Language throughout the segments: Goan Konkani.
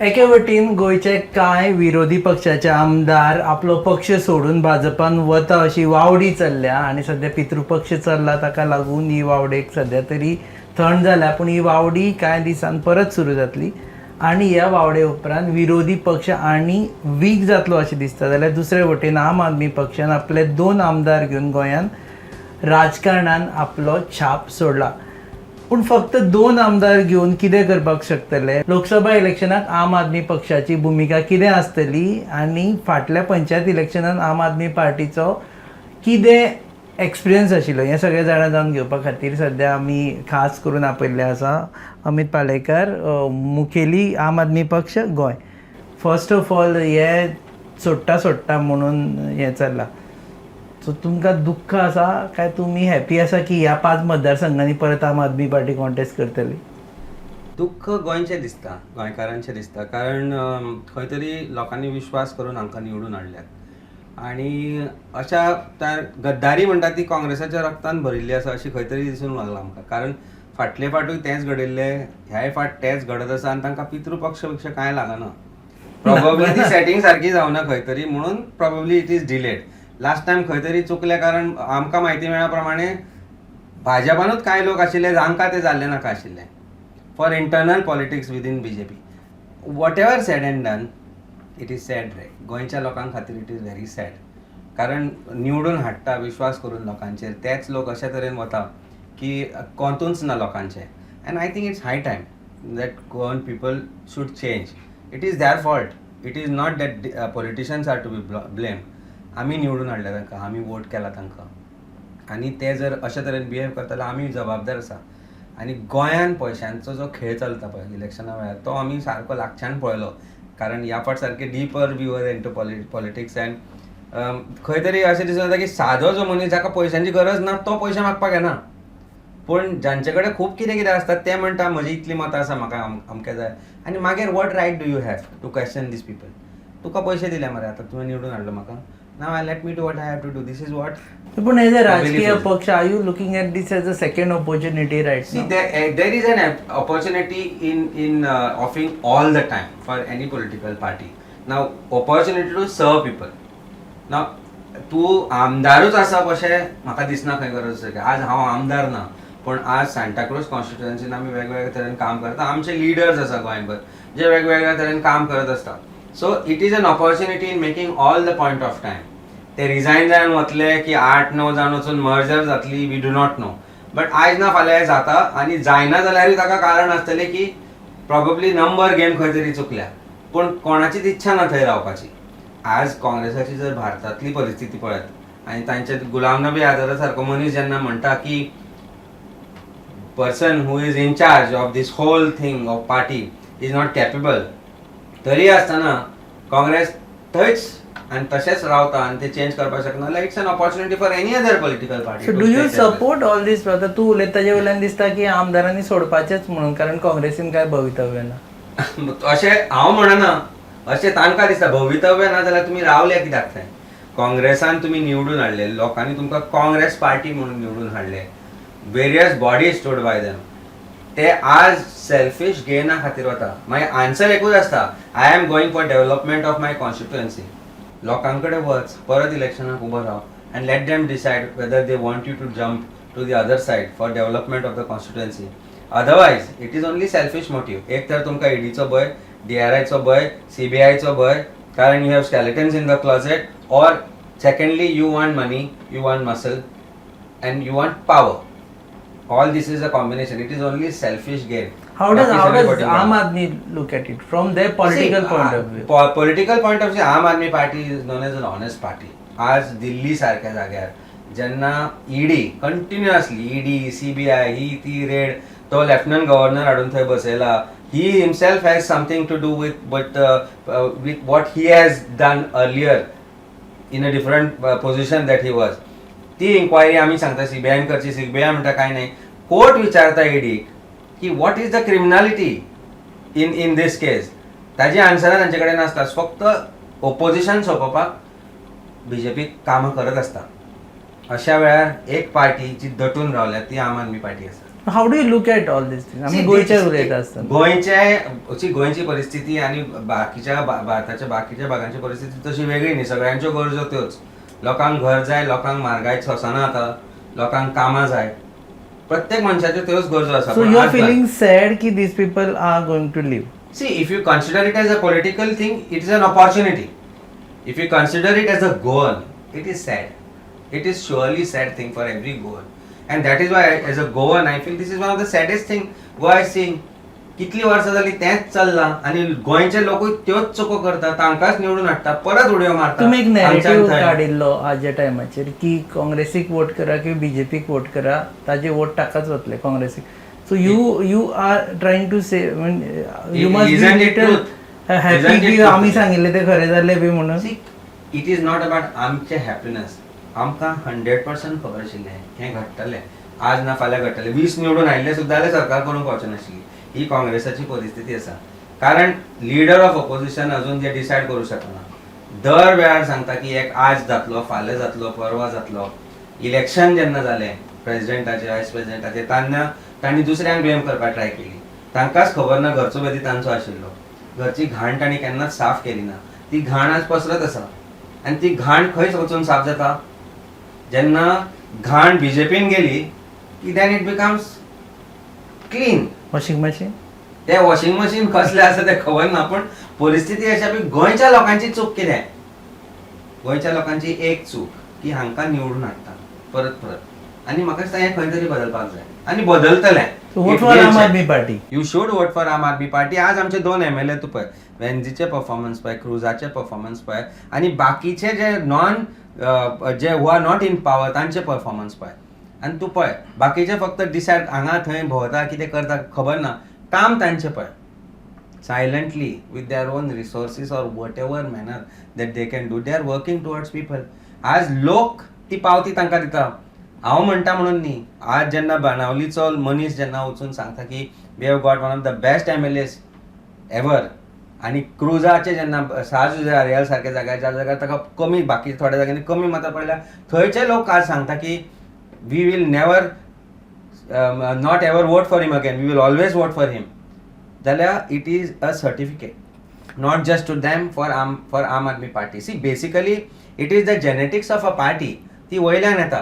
एके वटेन गोंयचे कांय विरोधी पक्षाचे आमदार आपलो पक्ष सोडून भाजपान वता अशी वावडी चल्ल्या आनी सद्या पितृपक्ष चल्ला, ताका लागून ही वावडेक सद्या तरी थंड जाल्या. पूण ही वावडी कांय दिसान परत सुरू जातली आनी ह्या वावडे उपरांत विरोधी पक्ष आनी वीक जातलो अशें दिसता. जाल्यार दुसरे वटेन आम आदमी पक्षान आपले दोन आमदार घेवन गोंयांत राजकारणान आपलो छाप सोडला. पूण फक्त दोन आमदार घेवन कितें करपाक शकतले? लोकसभा इलेक्शनाक आम आदमी पक्षाची भुमिका कितें आसतली आनी फाटल्या पंचायत इलेक्शनान आम आदमी पार्टीचो कितें एक्सपिरियन्स आशिल्लो, हें सगळें जाणा जावन घेवपा खातीर सद्या आमी खास करून आपयल्ले आसा अमीत पालेकर, मुखेली आम आदमी पक्ष, गोंय. फर्स्ट ऑफ ऑल, हे सोडटा सोडटा म्हणून हें चल्लां, सो तुमकां दुख्ख आसा काय तुमी हॅपी आसा की ह्या पांच मतदारसंघांनी परत आम आदमी पार्टी कॉन्टेस्ट करतली? दुख्ख गोंयचें दिसता, गोंयकारांचें दिसता, कारण खंय तरी लोकांनी विश्वास करून हांकां निवडून हाडल्यात आनी अशा त्या गद्दारी म्हणटा ती काँग्रेसाच्या रक्तान भरिल्ली आसा अशी खंय तरी दिसूंक लागलां आमकां. कारण फाटले फाटूय तेंच घडिल्लें, ह्याय फाट तेंच घडत आसा आनी तांकां पितृपक्ष पेक्षा कांय लागना. प्रॉबेबली ती सेटींग सारकी जावना खंय तरी, म्हणून probably it is delayed. Last time खंय तरी चुकले, कारण आमकां म्हायती मेळ्ळ्या प्रमाणे भाजपानूच कांय लोक आशिल्ले जांकां ते जाल्ले नाका आशिल्ले for internal politics within BJP. Whatever said and done, it is sad रे. गोंयच्या लोकां खातीर it is very sad, कारण निवडून हाडटा विश्वास करून लोकांचेर, तेच लोक अशे तरेन वता की कोंतूच ना लोकांचें. And I think it's high time that Goan people should change. It is their fault. It is not that politicians are to be blame. आमी निवडून हाडले तांकां, आमी वोट केला तांकां आनी ते जर अशे तरेन बिहेव करता जाल्यार आमी जबाबदार आसा. आनी गोंयान पयशांचो जो खेळ चलता पळय इलेक्शना वेळार, तो आमी सारको लागच्यान पळयलो, कारण ह्या फावट सारके deeper we were into politics and खंय तरी अशें दिसून येता की सादो जो मनीस जाका पयशांची गरज ना तो पयशे मागपाक येना, पूण जांचे कडेन खूब कितें कितें आसता ते म्हणटा, म्हजी इतली मतां आसा, म्हाका अमकें जाय. आनी मागीर what right do you have to question these people? तुका पयशे दिले मरे, आतां तुवें निवडून हाडलो म्हाका, now I let me do what I have to do. This is what पूण एज अ राजकीय belief is. पक्ष, are you looking at this as a second opportunity right? See, there is an opportunity in offering all the time for any political party. Now, opportunity to serve people. Now, तूं आमदारूच आसप अशें म्हाका दिसना खंय गरज आसा. आज हांव आमदार ना, पूण आज सांताक्रूज कॉन्स्टिट्युएन्सीन आमी वेगवेगळ्या तरेन काम करता. आमचे लिडर्स आसा गोंयभर जे वेगवेगळ्या तरेन काम करत आसता. So it is an opportunity in making all the point of time. ते रिजायन जावन वतले की आठ णव जावन वचून मर्जर जातली, we do not know, but आयज ना फाल्यां हें जाता. आनी जायना जाल्यारूय ताका कारण आसतलें की प्रॉबेबली नंबर गेम खंय तरी चुकल्या, पूण कोणाचीच इच्छा ना थंय रावपाची. आज काँग्रेसाची जर भारतांतली परिस्थिती पळयत आनी तांचे गुलाम नबी आझादा सारको मनीस जेन्ना म्हणटा की person who is in charge of this whole thing of party is not capable, तरी आसतना काँग्रेस थंयच आनी तशेंच रावता आनी ते चेंज करपाक शकना जाल्यार it's an opportunity for any other political party. So do you support all this? आतां तूं उलयता ताजे वयल्यान दिसता की आमदारांनी सोडपाचेच म्हणून, कारण काँग्रेसीन काय भवितव्य ना. अशें हांव म्हणना, अशें तांकां दिसता. भवितव्य ना जाल्यार तुमी रावले कित्याक थंय? काँग्रेसान तुमी निवडून हाडले, लोकांनी तुमकां काँग्रेस पार्टी म्हणून निवडून हाडले. Various bodies stood by them. ते आज सेल्फिश गेना खातीर वता. मागीर आन्सर एकूच आसता, I am going for development of my constituency. लोकां कडेन वच, परत इलेक्शनाक उबो राव and let them decide whether they want you to jump to the other side for development of the constituency. Otherwise, it is only selfish motive. एक तर तुमकां ईडीचो भंय, डीआरआयचो भंय, सीबीआयचो भंय, कारण you have skeletons in the closet, or secondly, you want money, you want muscle and you want power. All this is a combination. It is only selfish gain. How does Aam Aadmi look at it from their political point of view? Political point of view, Aam Aadmi Party is known as an honest party. आज दिल्ली सारख्या जाग्यार जेन्ना ईडी कंटिन्युअसली, ईडी, सीबीआय, ही ती रेड, तो लेफ्टनंट गव्हर्नर हाडून थंय बसयला, he himself has something to do with, but with what he has done earlier in a different position that he was. ती इन्क्वायरी आमी सांगता सीबीआयन करची, सीबीआय म्हणटा काय नाही. कोर्ट विचारता ईडीक की what is the criminality in this case? ताजी आन्सरां तांचे कडेन नासता. फक्त ओपोजिशन सोंपोवपाक बीजेपी कामां करत आसता. अशा वेळार एक पार्टी जी दटून रावल्या ती आम आदमी पार्टी आसा. How do you look at all this thing? आमी See, गोंयचे उलयता आसतना. गोंयचे, see, गोंयची परिस्थिती आनी बाकीच्या भारताच्या बाकीच्या भागांची परिस्थिती तशी वेगळी न्ही. सगळ्यांच्यो गरजो त्योच. लोकांक घर जाय, लोकांक म्हारगाय सोंसना आतां, लोकांक कामां जाय, प्रत्येक मनशाच्यो त्योच गरजो आसा. सो पूण you are आज फिलिंग सॅड की these people are going to leave? See, if you consider it as a political thing, it is an opportunity. If you consider it as a goal, it is sad. It is surely sad thing for every Goan. And that is why, as a Goan, I feel this is one of the saddest thing Goa is seeing. कितली वर्सां जाली तेंच चल्लां आनी गोंयचे लोकूय त्योच चुको करता, तांकांच निवडून हाडटा, परत उडयो मारता. तुमी एक आमच्यान नॅरेटीव थंय. काडिल्लो आजच्या टायमाचेर की काँग्रेसीक वोट करा किंवा बीजेपीक वोट करा, ताजे वोट ताकाच वतले, काँग्रेसीक. So you are trying to say, you must Isn't be it truth? Happy Isn't it की truth? आमी सांगिल्लें तें खरें जालें बी म्हणून. See, it is not about आमचें हॅपीनस. आमकां 100% खबर आशिल्लें हें घडटलें, आज ना फाल्यां घडटलें. 20 निवडून आयिल्ले सुद्दां जाल्यार सरकार करूंक पावचे नाशिल्ली. ही काँग्रेसाची परिस्थिती आसा, कारण लिडर ऑफ ऑपोजिशन अजून ते डिसायड करूं शकना. दर वेळार सांगता की एक आज जातलो, फाल्यां जातलो, परवां जातलो. इलेक्शन जेन्ना जालें प्रेजिडेंटाचें, वायस प्रेजिडेंटाचें, तेन्ना तांणी दुसऱ्यांक ब्लेम करपाक ट्राय केली. तांकांच खबर ना घरचो बेदी तांचो आशिल्लो. घरची घाण तांणी केन्नाच साफ केली ना. ती घाण आज पसरत आसा आनी ती घाण खंयच वचून साफ जाता? जेन्ना घाण बीजेपीन गेली की then it becomes clean. Washing machine. ते वॉशिंग मशीन कसलें आसा तें खबर ना, पूण परिस्थिती अशी आसा की गोंयच्या लोकांची चूक कितें? गोंयच्या लोकांची एक चूक की हांकां निवडून हाडटा परत परत, आनी म्हाका दिसता हें खंय तरी बदलपाक जाय आनी बदलतलें. Vote It for will Aam change. Aadmi Party. You should vote for Aam Aadmi Party. आज आमचे दोन एमएलए तूं पळय, वेन्झीचे परफॉर्मन्स पळय, क्रुजाचे परफॉर्मन्स पळय, आनी बाकीचे जे नॉन जे who are not in power तांचे परफॉर्मन्स पळय. आनी तूं पळय, बाकीचे फक्त डिसायड हांगा थंय भोंवता, कितें करता खबर ना. काम तांचें पळय, silently with their own resources or whatever manner that they can do, they are working towards people. आज लोक ती पावती तांकां दिता. हांव म्हणटा म्हणून न्ही, आज जेन्ना बाणावलीचो मनीस जेन्ना वचून सांगता की we have got one of the best MLAs ever, आनी क्रुजाचे जेन्ना साज रियल सारक्या जाग्यार, ज्या जाग्यार ताका कमी, बाकी थोड्या जाग्यांनी कमी मतां पडल्या, थंयचे लोक आज सांगता की we will never not ever vote for him again, we will always vote for him, जाल्यार it is a certificate not just to them, for Aam Aadmi Party. See, basically it is the genetics of a party. ती वयल्यान येता.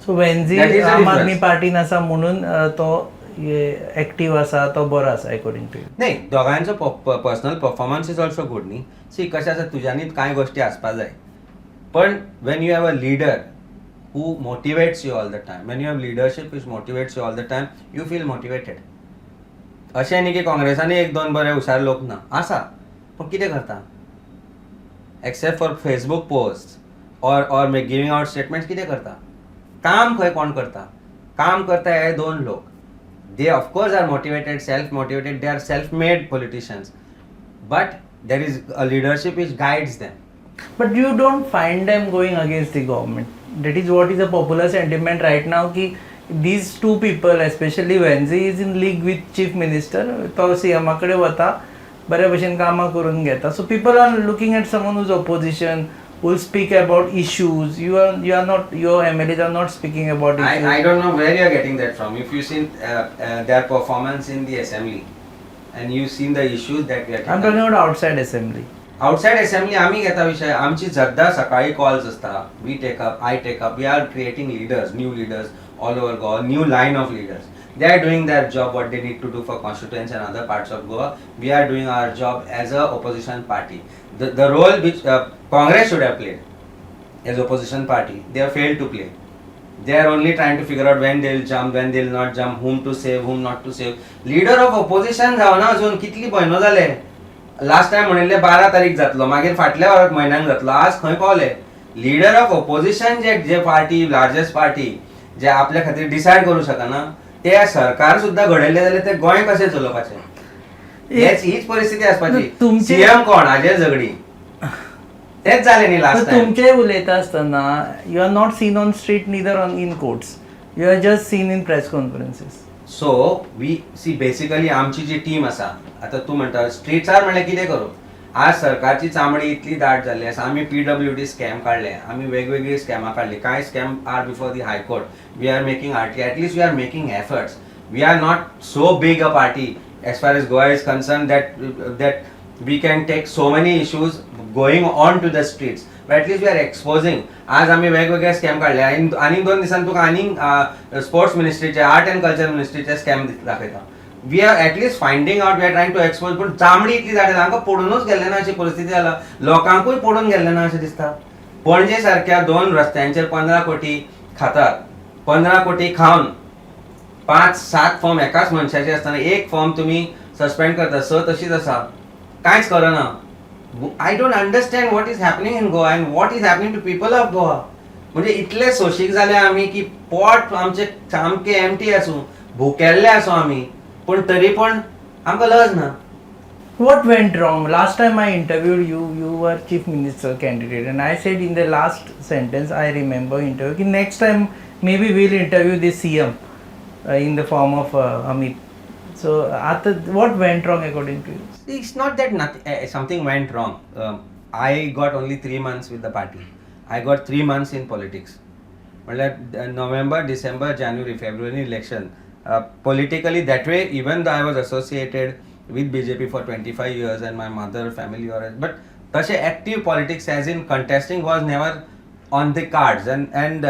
सो वेन्झी That is the आम आदमी difference. पार्टीन आसा म्हणून तो एक्टीव आसा, तो बरो आसा अकॉर्डिंग टू you? नाही, दोगांयचो personal performance is also good न्ही. सी, कशें आसा, तुज्यानी कांय गोश्टी आसपा जाय, पण when you have a leader who motivates you all the time, when you have leadership which motivates you all the time, you feel motivated. अशें न्ही की काँग्रेसांनी एक दोन बरे हुशार लोक ना, आसा, पूण कितें करता? Except for Facebook post or giving out statements, कितें करता? काम खंय कोण करता? काम करता हे दोन लोक. They of course are motivated, self motivated, they are self made politicians, but there is a leadership which guides them. But you don't find them going against the government. That is what is a popular sentiment right now की these two people, especially Venzi, is in league with chief minister. तो सीएमा कडेन वता, बऱ्या भशेन कामां करून घेता. So people are looking at someone who's opposition, will speak about issues. You are not, your MLAs are not speaking about issues. I don't know where you are getting that from. If you've seen their performance in the assembly and you've seen the issues that we are I'm talking about outside assembly. Outside assembly आमी घेता विशय. आमची सद्दां सकाळी कॉल्स आसता. We take up, I take up, we are creating leaders, new leaders all over Goa, new line of leaders. They are doing their job, what they need to do for constituency and other parts of Goa. We are doing our job as a opposition party, the role which Congress should have played as opposition party, they have failed to play. They are only trying to figure out when they will jump, when they will not jump, whom to save, whom not to save. Leader of opposition जावना अजून कितली म्हयनो जाले. लास्ट टायम म्हणिल्ले 12 तारीख जातलो, मागीर फाटल्या म्हयन्याक जातलो, आज खंय पावले? लिडर ऑफ ऑपोजिशन जे जे पार्टी, लार्जस्ट पार्टी, जे आपल्या खातीर डिसायड करूं शकना, ते सरकार सुद्दां घडयल्ले जाल्यार ते गोंय कशें चलोवपाचें? हेच हीच परिस्थिती आसपाची. सीएम कोण हाजेर झगडी, तेच जालें न्ही लास्ट टायम. तुमचे उलयता आसतना you are not seen on street, neither on in courts, you are just seen in press conferences. So we see, basically आमची जी टीम आसा, आतां तूं म्हणटा स्ट्रीट्सार म्हणल्यार कितें करूं? आज सरकारची चामडी इतली दाट जाल्ली आसा. आमी पीडब्ल्यूडी स्कॅम काडले, आमी वेगवेगळी स्कॅमां काडली. कांय scam are before the High Court. We are making RTI, at least we are making efforts. We are not so big a party as far as Goa is concerned that we can take so many issues going on to the streets, but at least we are exposing. आज आम्ही वेगवेगळे स्कॅम काडले आनी आनीक 2 दिसान तुका आनीक स्पोर्ट्स मिनिस्ट्रीचे, आर्ट अँड कल्चर मिनिस्ट्रीचे स्कॅम दाखयता. We are at least finding out, we are trying to expose. पूण चामडी इतली जाड, तांकां पडूनच गेल्लें ना अशी परिस्थिती जाला. लोकांकूय पडून गेल्लें ना अशें दिसता. पणजे सारक्या दोन रस्त्यांचेर 15 कोटी खातात. 15 कोटी खावन पांच सात फॉर्म एकाच मनशाचे आसतना एक फॉर्म तुमी सस्पेंड करता, स तशीच आसा, कांयच करना. I don't understand what is happening in Goa and what is happening to people of Goa. म्हणजे इतले सोशीक जाले आमी की पोट आमचे सामके एमटी आसूं, भुकेल्ले आसूं आमी, पूण तरी पण आमकां लज ना. What went wrong? Last time I interviewed you, you were chief minister candidate, and I said in the last sentence, I remember interview, ki next time maybe we'll interview the CM in the form of Amit. So, आता what went wrong according to you? It's not that nothing, something went wrong. I got only 3 months with the party. I got 3 months in politics. म्हणल्यार नोव्हेंबर, डिसेंबर, जानेवारी, February election. Politically that way, even though I was associated with BJP for 25 years and my mother family or, but तशें active politics as in contesting was never on the cards. And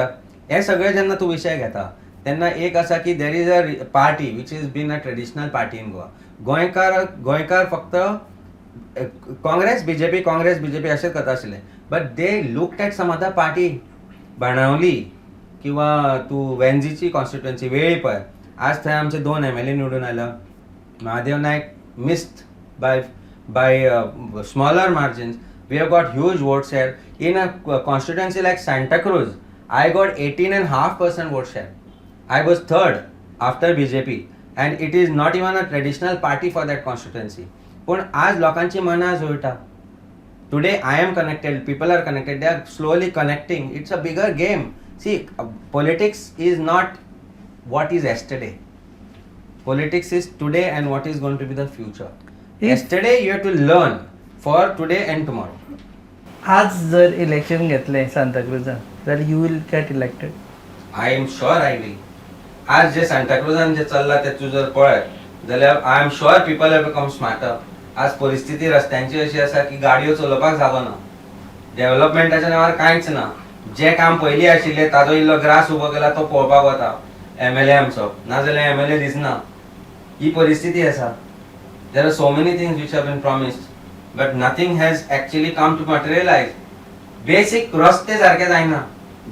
हे सगळे जेन्ना तूं विशय घेता तेन्ना एक आसा की there is a party which is been a traditional party in Goa. गोंयकार गोंयकार फक्त काँग्रेस बीजेपी, काँग्रेस बीजेपी अशेंच करता आशिल्ले, but they look at some other party. Benaulim किंवा तूं वेंझीची कॉन्स्टिट्युएन्सी वेळी पळय, आज थंय आमचे दोन एमएलए निवडून आयला. Mahadev Naik missed by smaller margins. We have got huge vote share. In a constituency like Santa Cruz, I got 18.5% vote share. I was third after BJP, and it is not even a traditional party for that constituency. पूण आज लोकांची मनां जुळटा. Today I am connected, people are connected, they are slowly connecting. It's a bigger game. See, politics is not what is yesterday. Politics is today and what is going to be the future. Yesterday you have to learn for today and tomorrow. आज जर इलेक्शन घेतलें सांताक्रुजान जाल्यार you will get elected? I am sure I will. आज जे सांताक्रुजान जे चल्ला ते तूं जर पळयत जाल्यार I am sure people have become smarter. आज परिस्थिती रस्त्यांची अशी आसा की गाडयो चलोवपाक जागो ना. डेव्हलपमेंटाच्या नांवार कांयच ना. जे काम पयलीं आशिल्लें ताजो इल्लो ग्रास उबो केला तो पळोवपाक वता एमएलए आमचो, नाजाल्यार एमएलए दिसना. ही परिस्थिती आसा. There are so many things which have been promised, but nothing has actually come to materialize. Basic रस्ते सारखे जायना.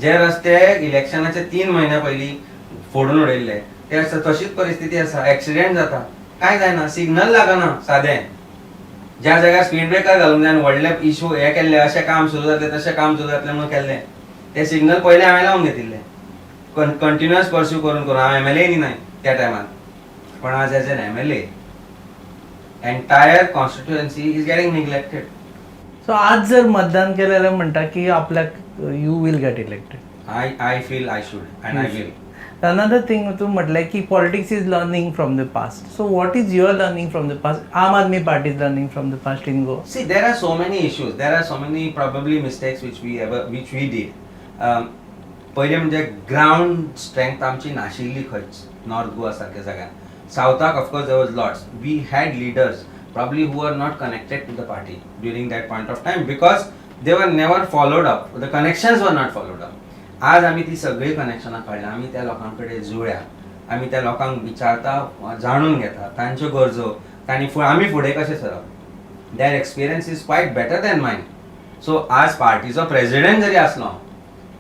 जे रस्ते इलेक्शनाचे 3 म्हयन्या पयलीं फोडून उडयल्ले ते आसा, तशीच परिस्थिती आसा. एक्सिडेंट जाता, कांय जायना, सिग्नल लागना सादें. ज्या जाग्यार स्पीड ब्रेकर घालूंक जाय आनी व्हडले इशू हे केल्ले, अशें काम सुरू जातलें, तशें काम सुरू जातलें म्हणून केल्लें, ते सिग्नल पयलें हांवें लावन घेतिल्ले कंटिन्युअस पर्स्यू करून करून. हांव एमएलए न्ही त्या टायमार, पण आज as an MLA, entire constituency is getting neglected. So आज जर मतदान केलें जाल्यार म्हणटा की आपल्याक you will get elected? I feel I should and I will. Another thing, तूं म्हटलें की politics is learning from the past. So what is your learning from the past, Aam Aadmi Party is learning from the past in Goa? See, there are so many issues. There are so many probably mistakes which we did. पयलें म्हणजे ग्रावंड स्ट्रेंथ आमची नाशिल्ली खंयच नॉर्थ गोवा सारक्या जाग्यार. सावथाक of course there was lots. We had leaders probably who are not connected to the party during that point of time because they were never followed up, the connections were not followed up. आज आमी ती सगळीं कनेक्शनां काडल्या. आमी त्या लोकां कडेन जुळ्या, आमी त्या लोकांक विचारता, जाणून घेता तांच्यो गरजो, तांणी आमी फुडें कशें सरप. Their experience is quite better than mine. So आज पार्टीचो प्रेसिडेंट जरी आसलो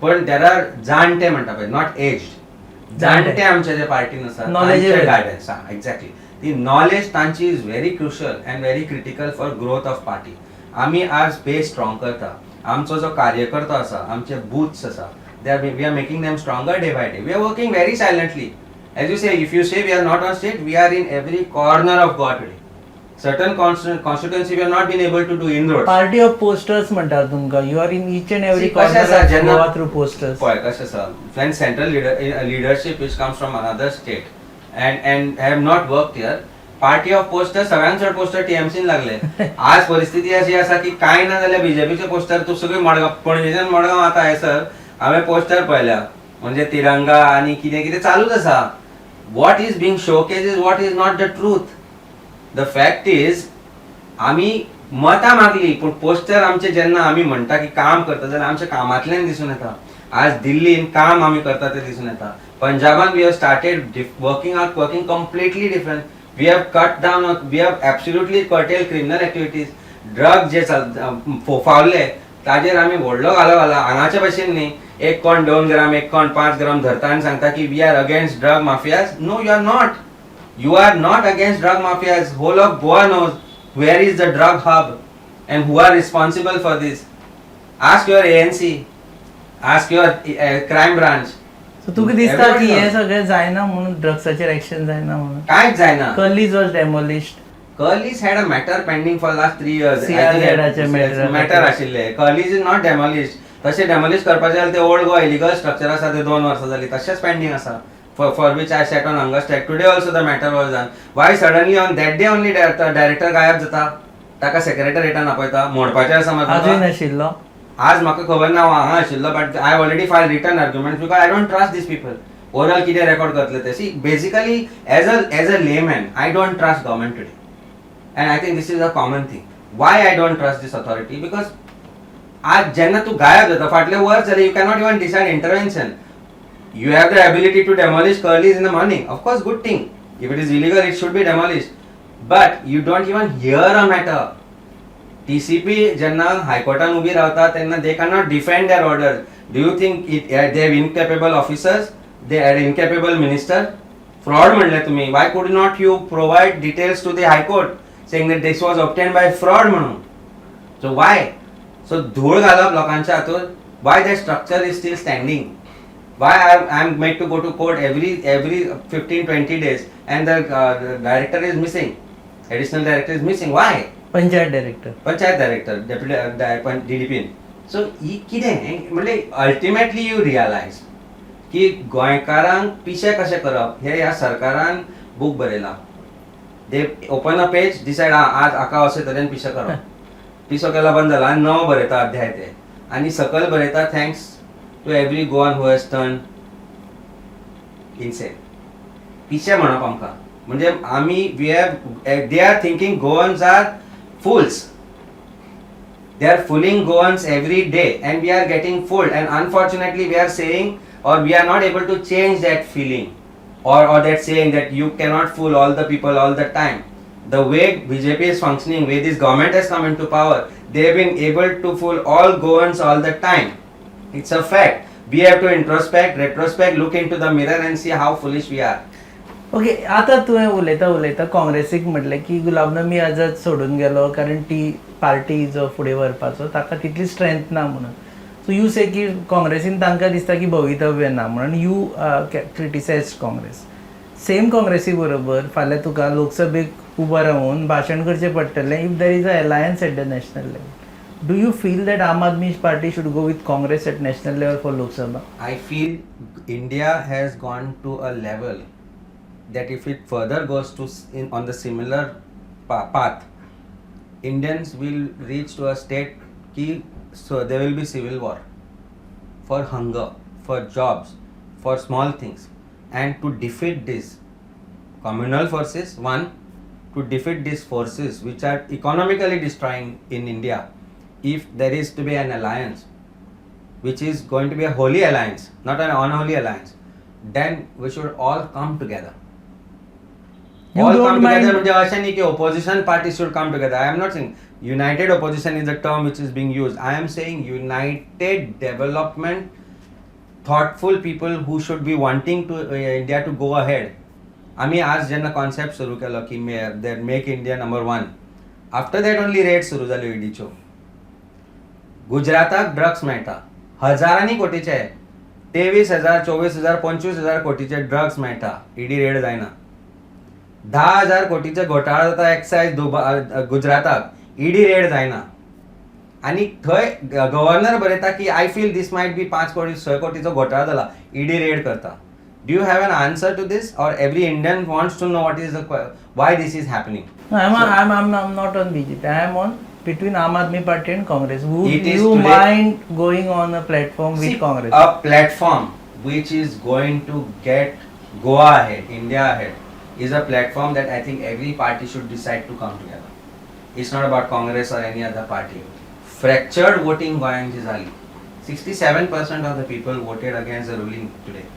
पण there are जाणटे म्हणटा पळय, not aged, जाणटे आमचे जे पार्टीन आसा, Knowledgeable. Guidance, हा, एक्झॅक्टली, ती नॉलेज तांची is very crucial and very critical for growth of party. आमी आज बेस स्ट्रॉंग करता. आमचो जो कार्यकर्तो आसा, आमचे बूथ्स आसा, they are we are making them stronger day by day. We are working very silently. As you say, if you say we are not on state, we are in every corner of Goa today. Certain constituency we have not been able to do inroads. Party of posters म्हणटात तुमकां. You are in each and every See, कशें आसा, जेन्ना गोवा through posters. पळय कशें आसा, when central leadership which comes from another state and have not worked here, party of poster. सगळ्यांत चड पोस्टर टीएमसीन लागले. आज परिस्थिती अशी आसा की कांय ना जाल्यार बीजेपीचे पोस्टर तूं सगळे मडगांव, पणजेच्यान मडगांव आतां येसर हांवें पोस्टर पळयल्या, म्हणजे तिरंगा आनी कितें कितें चालूच आसा. What is being showcase is what is not the truth. The fact is, आमी मतां मागली, पूण पोस्टर आमचे, जेन्ना आमी म्हणटा की काम करता जाल्यार आमच्या कामांतल्यान दिसून येता. आज दिल्लीन काम आमी करता ते दिसून येता. पंजाबान we have started working out, working completely different. We have cut down, we have absolutely curtail criminal activities. Drug जे चल फोफावले ताजेर आमी व्हडलो घालो घाला. हांगाचे भशेन न्ही, एक कोण 2 ग्राम, एक कोण 5 ग्राम धरता आनी सांगता की we are against drug mafias. No, you are not. You are not against drug mafias. Whole of Goa knows where is the drug hub and who are responsible for this. Ask your ANC, ask your crime branch. So तुका दिसता की Everybody हे knows. सगळें जायना म्हणून, ड्रग्साचेर एक्शन जायना म्हणून? कांयच जायना. Curlies was demolished. Curlies had a matter pending for last 3 years. CRZ चे matter. Matter आशिल्ले. Curlies is not demolished. तशें डेमोलिश करपाचें जाल्यार ते ओल्ड गोवा इलिगल स्ट्रक्चर आसा, ते 2 वर्सां जाली तशेंच पेंडींग आसा, for which I sat on hunger strike. Today also the matter was done. Why suddenly on that day only director गायब जाता? ताका सेक्रेटरीटान आपयता, मोडपाचें आसा आजूय म्हाका. नाशिल्लो. आज म्हाका खबर ना, हांव हांगा आशिल्लो, but I already file written argument because I don't trust these people. Oral कितें रेकॉर्ड करतले ते. See, basically, as a layman, I don't trust government today, and I think this is a common thing. Why I don't trust this authority? Because आज जेन्ना तूं गायब जाता, फाटले वर्स जालें, you cannot even decide intervention. You have the ability to demolish Curlies in the morning. Of course, good thing. If it is illegal, it should be demolished. But you don't even hear a matter. TCP जेन्ना हायकोर्टान उबी रावता तेन्ना they cannot defend their order. Do you think it they have incapable officers? They had incapable minister? Fraud म्हणले तुम्ही. Why could not you provide details to the High Court saying that this was obtained by fraud म्हणून? सो वाय सो धूळ घालप लोकांच्या हातून? Why that structure is still standing? Why I am made to go to court every 15-20 days and the director is missing, additional director is missing? Why? Panchayat director. Panchayat director, deputy डीडीपीन. सो ही कितें म्हणजे अल्टिमेटली you realise की गोंयकारांक पिशे कशें करप हे ह्या सरकारान बूक बरयला. They open a page, decide, आज हाका अशे तरेन पिशे करप. पिसो केला, बंद जाला, आनी नवो बरयता अध्याय ते आनी सकयल बरयता, "Thanks to every Goan who has turn insane." पिशे म्हणप आमकां म्हणजे आमी we have they are thinking Goans are fools. They are fooling Goans every day and we are getting fooled, and unfortunately we are saying or we are not able to change that feeling or that saying that you cannot fool all the people all the time. The way BJP is functioning, way this government has come into power, they have been able to fool all Goans all the time. It's a fact. We have to introspect, retrospect, look into the mirror and see how foolish we are. Okay, आता तुवें उलयता उलयता काँग्रेसीक म्हटलें की गुलाब नबी आझाद सोडून गेलो कारण ती पार्टी जो फुडें व्हरपाचो ताका तितली स्ट्रेंथ ना म्हणून. सो you से की काँग्रेसीन तांकां दिसता की भवितव्य ना म्हणून you criticise Congress. Same काँग्रेसी बरोबर फाल्यां तुका लोकसभेक उबो रावून भाशण करचें पडटलें if there is a alliance at the national level. Do you feel that Aam Aadmi Party should go with Congress at national level for Lok Sabha? I feel India has gone to a level that if it further goes to in on the similar path, Indians will reach to a state की so there will be civil war for hunger, for jobs, for small things, and to defeat this communal forces, one, to defeat these forces which are economically destroying in India, if there is to be an alliance, which is going to be a holy alliance, not an unholy alliance, then we should all come together. You all don't come together mind- म्हणजे अशें न्ही की opposition parties should come together. I am not saying united opposition is the term which is being used. I am saying united development, thoughtful people who should be wanting to India to go ahead. आमी आज जेन्ना कॉन्सेप्ट सुरू केलो की that make India number one, after that only raid सुरू जाल्यो ईडीच्यो. गुजराताक ड्रग्स मेळटा हजारांनी कोटीचे, 23,000, 24,000, 25,000 कोटीचे ड्रग्स मेळटा, ईडी रेड जायना. 10,000 कोटीचे घोटाळा जाता एक्सायज दुबा गुजराताक, ईडी रेड जायना. आनी थंय गव्हर्नर बरयता की I feel this might be 5 कोटी, 6 कोटीचो घोटाळा जाला, ईडी रेड करता. Do you have an answer to this, or every Indian wants to know what is the why this is happening? I'm not on BJP. I am on between Aam Aadmi Party and Congress. Would It is you today- mind going on a platform with See, Congress? A platform which is going to get Goa ahead, India ahead, is a platform that I think every party should decide to come together. It's not about Congress or any other party. Fractured voting गोयांत जी जाली, 67% of the people voted against the ruling today.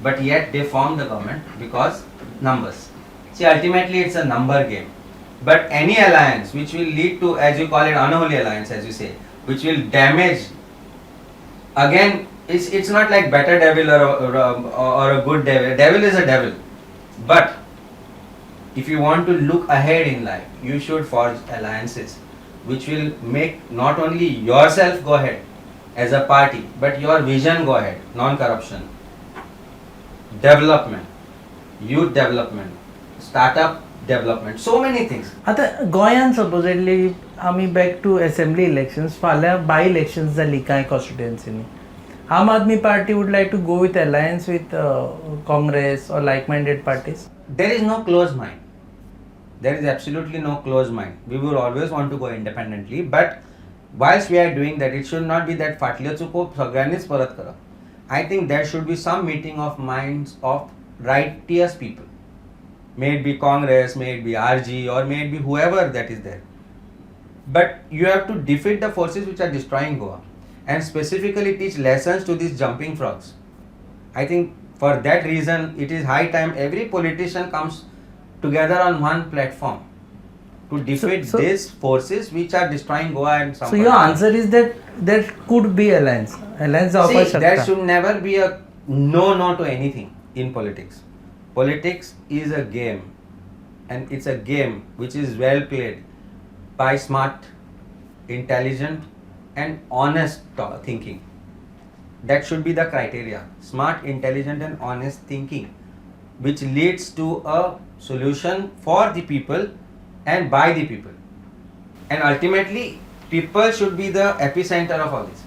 But yet they formed the government because numbers. See, ultimately it's a number game. But any alliance which will lead to, as you call it, unholy alliance, as you say, which will damage, again, it's not like better devil or a good devil. Devil is a devil. But if you want to look ahead in life, you should forge alliances which will make not only yourself go ahead as a party, but your vision go ahead. Non-corruption, development, youth development, startup development, so many things. आतां गोंयांत सपोजेडली आमी बॅक टू असेंब्ली इलेक्शन्स, फाल्यां बाय इलेक्शन्स जाली कांय कॉन्स्टिट्युएन्सीनी, Aam Aadmi Party would like to go with alliance with Congress or like minded parties? There is no closed mind. There is absolutely no closed mind. We will always want to go independently, but whilst we are doing that, it should not be that फाटल्यो चुको सगळ्यांनीच परत करप. I think there should be some meeting of minds of righteous people. May it be Congress, may it be RG, or may it be whoever that is there. But you have to defeat the forces which are destroying Goa and specifically teach lessons to these jumping frogs. I think for that reason, it is high time every politician comes together on one platform to defeat these forces which are destroying Goa and some So your part. Answer is that there could be alliance. Alliance जावपाक See, there शकता. Should never be a no to anything in politics. Politics is a game, and it's a game which is well played by smart, intelligent, and honest thinking. That should be the criteria. Smart, intelligent, and honest thinking, which leads to a solution for the people and by the people. And ultimately, people should be the epicenter of all this.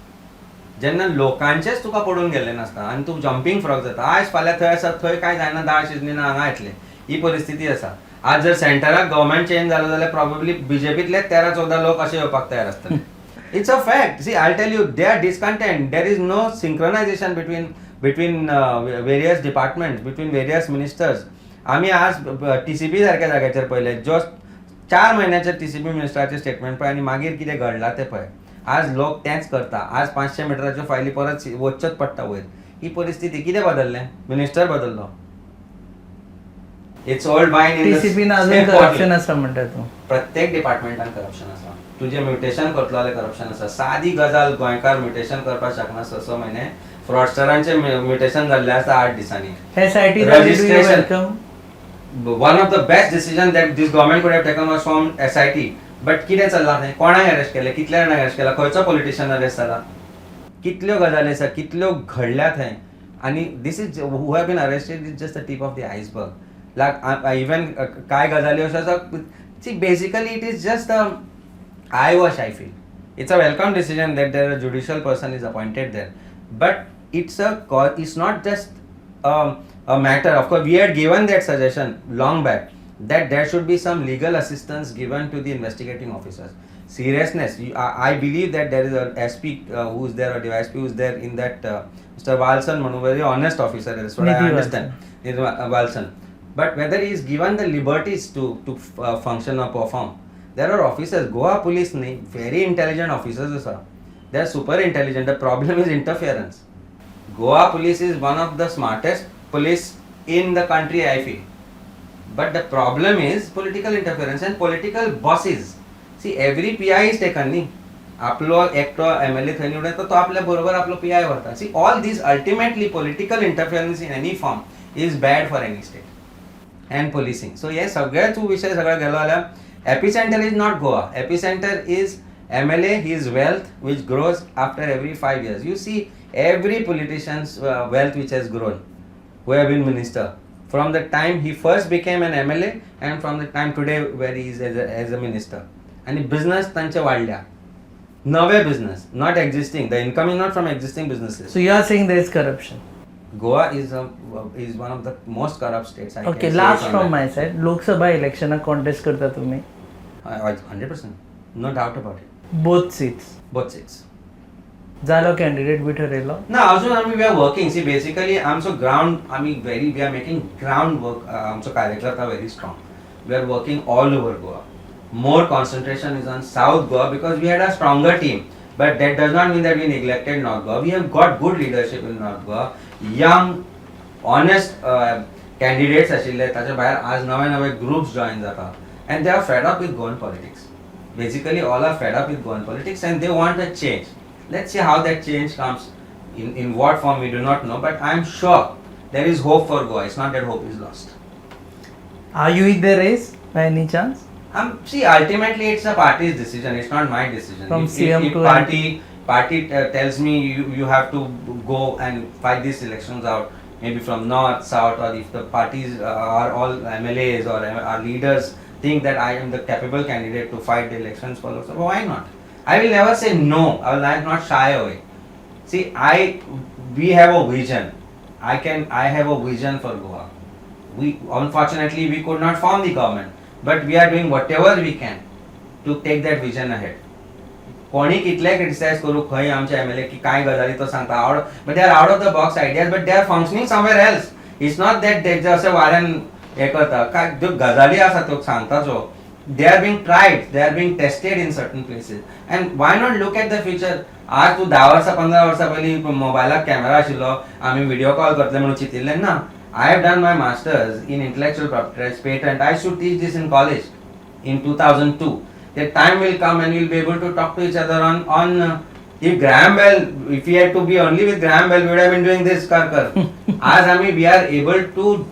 जेन्ना लोकांचेच तुका पडून गेल्लें नासता आनी तूं जंपींग फ्रॉग जाता, आयज फाल्यां थंय आसा, थंय कांय जायना, दाळ शिजली ना, हांगा येतले, ही परिस्थिती आसा. आज जर सेंटराक गव्हर्मेंट चेंज जालो जाल्यार प्रॉबेबली बीजेपींतले 13-14 लोक अशे येवपाक तयार आसतले. It's a fact. See, I tell you, they are discontent. There is no synchronization between various departments, between various ministers. आमी आज टीसीपी सारक्या जाग्याचेर पळयले, जस्ट 4 म्हयन्याचे टीसीपी मिनिस्टराचे स्टेटमेंट पळय आनी मागीर कितें घडलां तें पळय. आज लोक तेंच करता. आज 500 मिटराच्यो फायली परत वचचेच पडटा वयर. ही परिस्थिती. कितें बदललें? मिनिस्टर बदललो. It's old wine. टीसीपीन अजून करप्शन आसा म्हणटा तूं? प्रत्येक डिपार्टमेंटान करप्शन आसा. तुजें म्युटेशन करतलो जाल्यार करप्शन आसा. सादी गजाल, गोंयकार म्युटेशन करपाक शकना 6-6 म्हयने. फ्रॉडस्टरांचे म्युटेशन जाल्लें आसा 8 दिसांनी. SIT Registration. Welcome. One of the best decision that this government could have taken was form SIT. But कितें चल्लां थंय? कोणाक अरेस्ट केलें? कितल्या जाणांक अरेस्ट केला? खंयचो पॉलिटिशियन अरेस्ट जाला? कितल्यो गजाली आसा, कितल्यो घडल्या थंय. आनी this is who have been arrested is just the tip of the iceberg. Like, even कांय गजाली अश्यो आसा. See, basically it is just a eyewash, I feel. It's a welcome decision that there a judicial person is appointed there. But it's not just a matter. Of course, we had given that suggestion long back that there should be some legal assistance given to the investigating officers. Seriousness. I believe that there is a SP who is there or DYSP who is there in that Mr. Valsan Manu, very honest officer. That's what I Nidhi. Understand. Nidhi Valsan. But whether he is given the liberties to function or perform. There are officers, Goa police न्ही, very intelligent officers आसा. They are super intelligent. The problem is interference. Goa police is one of the smartest police in the country, I feel. But the problem is political interference and political bosses. See, every PI is taken न्ही. आपलो एकटो एमएलए थंय निवडून येता, तो आपल्या बरोबर आपलो पीआय व्हरता. See, all these ultimately political interference in any form is bad for any state and policing. So हे सगळे तूं विशय सगळे गेलो जाल्यार epicenter is not Goa. Epicenter is MLA, his wealth which grows after every 5 years. You see every politician's wealth which has grown, who have been minister from the time he first became an MLA and from the time today where he is as a minister. आणि बिझनस तांचे वाडल्या, नवे business, not existing. The income is not from existing businesses. So you are saying there is corruption. Goa is one of the most corrupt states. Okay, last from my side, Lok Sabha इलेक्शनाक contest करता तुमी? 100%, no doubt about it. Both seats? Both seats. जालो कॅन्डिडेट बी ठरयलो? ना, अजून आमी, we are working. See, basically आमचो ग्रावंड, आमी very we are making ground work. आमचो कार्यकर्ता very strong. We are working all over Goa. More concentration is on South Goa because we had a stronger team, but that does not mean that we neglected North Goa. We have got good leadership in North Goa, young, honest candidates आशिल्ले. ताच्या भायर आज नवे नवे ग्रुप्स जॉयन जाता and they are fed up with Goan politics. Basically, all are fed up with Goan politics and they want a change. Let's see how that change comes, in what form we do not know, but I am sure there is hope for Goa. It's not that hope is lost. Are you in the race by any chance? See, ultimately it's a party's decision. It's not my decision. From If, CM if to party tells me you have to go and fight these elections out, maybe from north, south, or if the parties are all MLAs or our leaders think that I am the capable candidate to fight the elections for Lok Sabha, why not? I will never say no. I will not shy away. See, I we have a vision. I have a vision for Goa. We unfortunately we could not form the government, but we are doing whatever we can to take that vision ahead. कोणी कितले क्रिटिसायज करूं खंय आमचे एमएलए की कांय गजाली तो सांगता out, but they are out of the box ideas, but they are functioning somewhere else. It's not that ते अशें वाऱ्यान हें करता. काय ज्यो गजाली आसा त्यो सांगता, जो they are being tried, they are being tested in certain places, and why not look at the future? आज तूं 10 वर्सां 15 वर्सां पयलीं मोबायलाक कॅमेरा आशिल्लो, आमी व्हिडियो कॉल करतले म्हणून चिंतिल्लें ना. I have done my masters in intellectual property, patent. I should teach this in college in 2002. The time will come and we'll be able to talk to each other on if Graham Bell, if we had to be only with Graham Bell, we would have been doing this कर कर. आज आम्ही we are able to,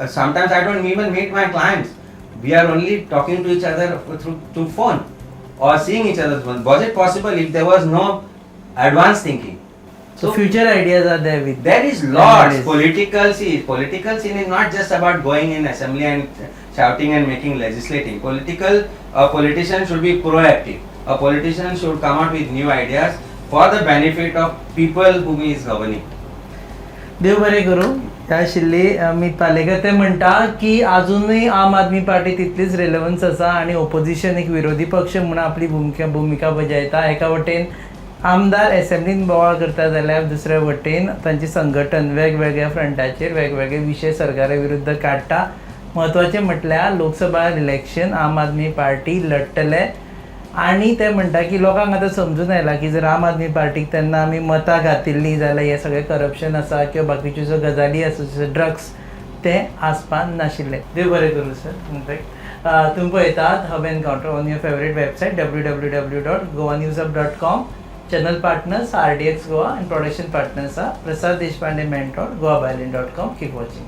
sometimes I don't even meet my clients. We are only talking to each other through phone or seeing each other's phone. Was it possible if there was no advanced thinking? So future ideas are there with There is lots. MLAs. Political, see, political scene is not just about going in assembly and shouting and making legislating. Political A politician should be proactive. A politician should come out with new ideas for the benefit of people whom he is governing. देव बरें करूं. ह्या आशिल्ली अमित पालेकर. ते म्हणटा की अजूनय आम आदमी पार्टी तितलीच रेलेवन्स आसा आनी ओपोजिशन एक विरोधी पक्ष म्हणून आपली भुमिका बजायता. एका वटेन आमदार एसेंब्लीन बोवाळ करता जाल्यार दुसरे वटेन तांचे संघटन वेगवेगळ्या फ्रंटाचेर वेगवेगळे विशय सरकारा विरुद्ध काडटा. म्हत्वाचें म्हटल्यार लोकसभा इलेक्शन आम आदमी पार्टी लढटले आनी ते म्हणटा की लोकांक आतां समजून आयला की जर आम आदमी पार्टीक तेन्ना आमी मतां घातिल्लीं जाल्यार हें सगळें करप्शन आसा किंवा बाकीच्यो ज्यो गजाली आसा, ड्रग्स, ते आसपा नाशिल्ले. देव बरें करूं सर. इनफॅक्ट तुमी पळयतात Hub Encounter on your favourite website www.goanewshub.com. Channel partners RDX Goa and production partners are Prasad Deshpande Mentor, goabyline.com. Keep watching.